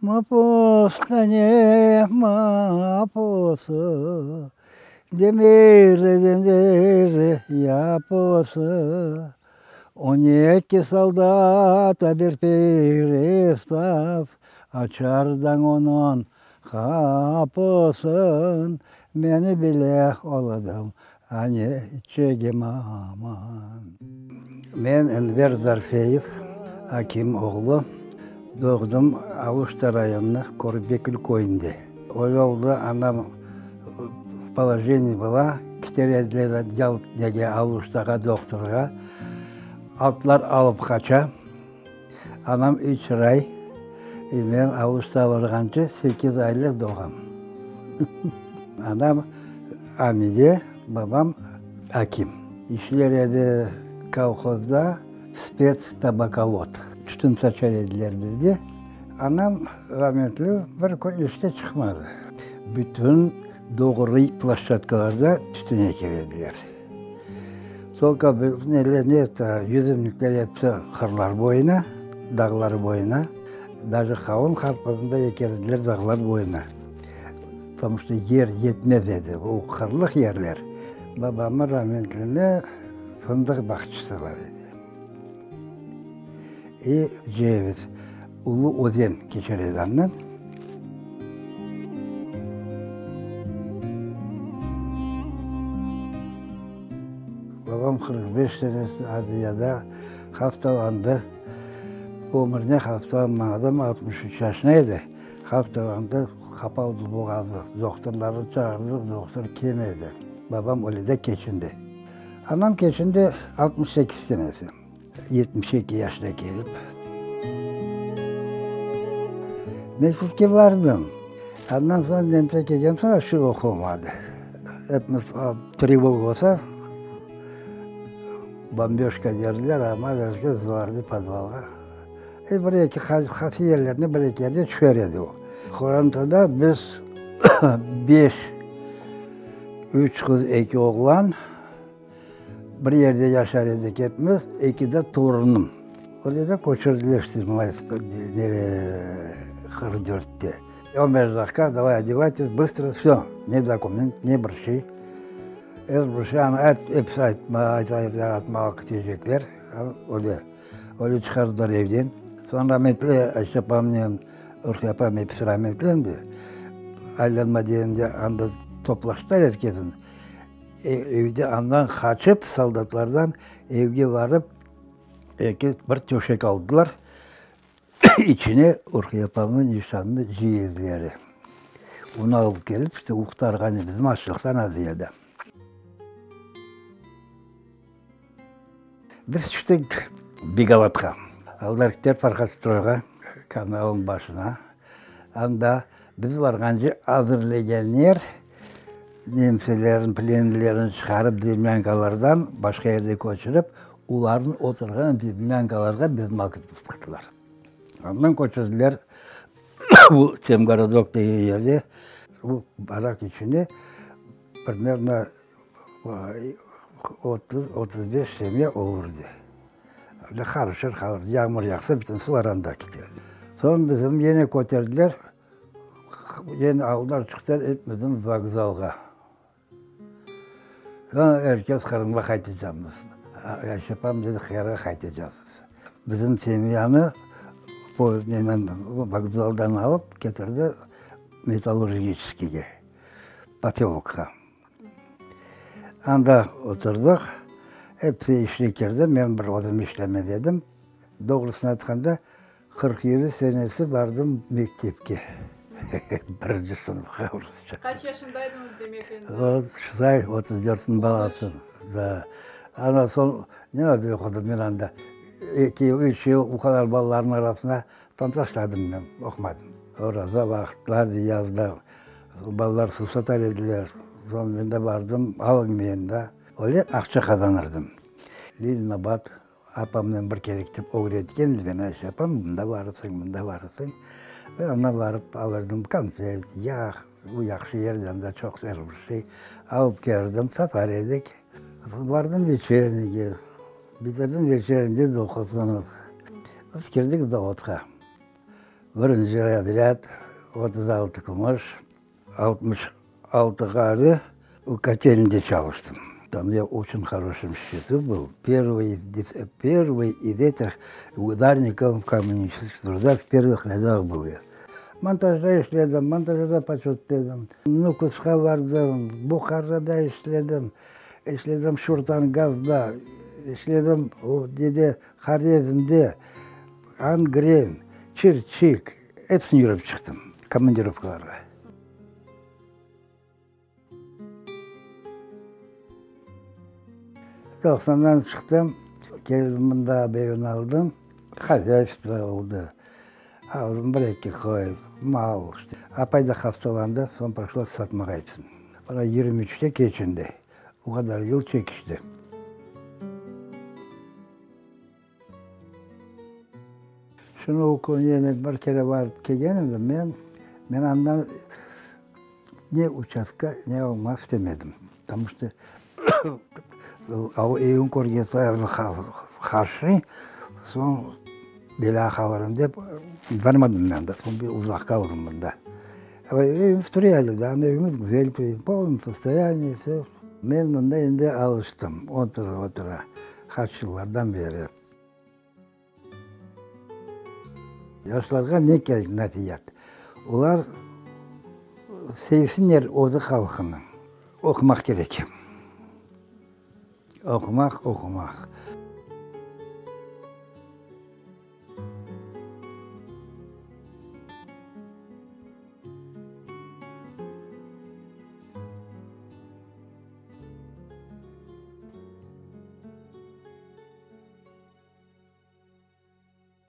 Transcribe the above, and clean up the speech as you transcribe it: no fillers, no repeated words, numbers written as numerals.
Mapushane mapusı, Demir demir yapusı, On eki soldata bir pristav, Açardan onıñ qapusın, Meni bile oladım, aneçegim aman. Men Enver Zarfeyev, Akim oğlu, doğdım Aluşta rayonı Körbekül köyünde. O yolda anam v polojenii была, keter ediler nege Aluştağa dohturğa, atlar alıp qaça. Anam üç ray, men Aluştağa barğance sekiz aylıq doğam. Anam Amide, babam Akim. İşler edi kolhozda spets-tabakovod. Tütün saçar ediler bizde. Anam rametli bir kün işke çıqmadı. Bütün doğru ploşçadkalarda tütün eker ediler. Tolko neler, ne yüzümlikler episi qırlar boyuna, dağlar boyuna. Daje qavun qarpıznı da eker ediler dağlar boyuna. Потому что yer yetmez edi, o qırlıq yerler. Babamnıñ rametline fındıq bağçası bar edi. İ ceviz, Ulu Özen keçer edi andan. Babam 45 senesi Aziyada hastalandı. Ömrüne hastalanmadı, 63 yaşında edi. Hastalandı, qapaldı boğazı. Dohturlarnı çağırdı, dohtur kelmedi. Babam öyle de keçindi. Anam keçindi 68 senesi. 72 yaşına kelip. Mektepke bardım. Andan soñ nemse kelgen soñ aşı oqulmadı. Epimiz trevoga olsa, bombeşka derdiler, amma herkes vardı podvalğa. E, bir-eki qaysı yerlerine bir-eki yerde tüşer edi o. Qorantada biz beş, üç qız, eki oğlan. Bir yerde yaşar edik epimiz, eki de torunım. Öyle de köçürdiler işte 44-te. On beş daqqa, davay odevaytes, bıstro, vsö, ne dokument, ne bir şey. Er bir şey, ana episi aytaylar, atmağa ketecekler, öyle, öyle çıqardılar evden. Soñ rametli Ayşe apamnen Urhiye apam episi rametli endi, aylanma degende anda toplaştılar er kesin. Evde andan qaçıp, soldatlardan evge barıp, eki bir töşek aldılar, içine Urhiye apamnıñ nişanlı ciyezleri. Onı alıp kelip, işte, qurtarğan edi bizim açlıqtan aziyada. Biz tüştik Begavatqa. Aldılar kettiler Farhatstroyğa, kanalnıñ başına. Anda biz barğance azırlegenler, nemselerniñ plenlilerini çıqarıp zemlânkalardan başqa yerge köçürip, olarnıñ oturğan zemlânkalarğa bizni alıp ketip tıqtılar. Andan köçürdiler bu Temgorodok degen yerde, bu barak içinde primerno 30, 35 semya olurdı. Öyle qarışır qalırdı. Yağmur yağsa, bütün suv aranda keterdi. Soñ bizim yine köterdiler, yine aldılar, çıqtılar epimizin vokzalğa. Soñ er kes Qırımğa qaytacaqmız. Ayşe apam dedi, Qıyarğa qaytacaqsız. Bizim semyanı poyezdnen vokzaldan alıp ketirdi Metallurgiçeskiyge, posölokqa. Anda oturdıq, episi işke kirdi, men bir özüm işlemez edim. Doğrusını aytqanda, 47 senesi bardım mektepke, birinci sınıfqa rusça. Qaç yaşındaydıñız demek endi? Say, 34-niñ balası, da. Ondan soñ ne oldı oqudım men anda, eki yıl, üç yıl bu qadar balalarnıñ arasında soñ taşladım men, oqumadım. Oraza vaqıtlar, yazda Balalar suv satar ediler. Soñ men de bardım, alıñ meni de. Öyle aqça qazanırdım. Leninabad apamnen bir kere ketip ögretken edi meni, Ayşe apam, mında barırsıñ, mında barırsıñ. Ben anda barıp alırdım konfet, yağ, bu yahşı yer, anda çoq er bir şey alıp kelirdim, satar edik. Bardım veçerniyge, bitirdim veçerniyde doquz sınıf. Biz kirdik zavodqa. Birinci razrâd, 36 kümüş, 66 ğarı kötelnde çalıştım. Там я очень хорошем счету был. Первый, первый из этих ударников коммунистического труда в первых рядах был я. Montajda işledim, montajda почет edim. Nukusqa bardım, Buharada işledim, işledim Şurtangazda, işledim o nede, Horezmde, Angren, Çirçik, episini yürip çıqtım komandirovkalarğa. Doqsandan çıqtım, keldim mında, evni aldım, hozyaystvo oldı. Aldım bir-eki qoy, mal. Apay da hastalandı, soñ prişlos satmağa episini. Mına 23-te keçindi, o qadar yıl çekişti. Şunı o kün ene bir kere barıp kelgen edim men, men andan ne uçastka, ne almaq istemedim. Потому что evin körgen qarşı, soñ belâğa qalırım dep barmadım men anda, soñ bir uzaq qaldım mında. Evimiz tura edi, evimiz güzel, в полном состоянии, все. Men mında endi alıştım, otura otura, qaç yıllardan beri. Yaşlarğa ne kerek nasiat? Olar sevsinler özü halqını. Oqumaq kerek. Oqumaq, oqumaq.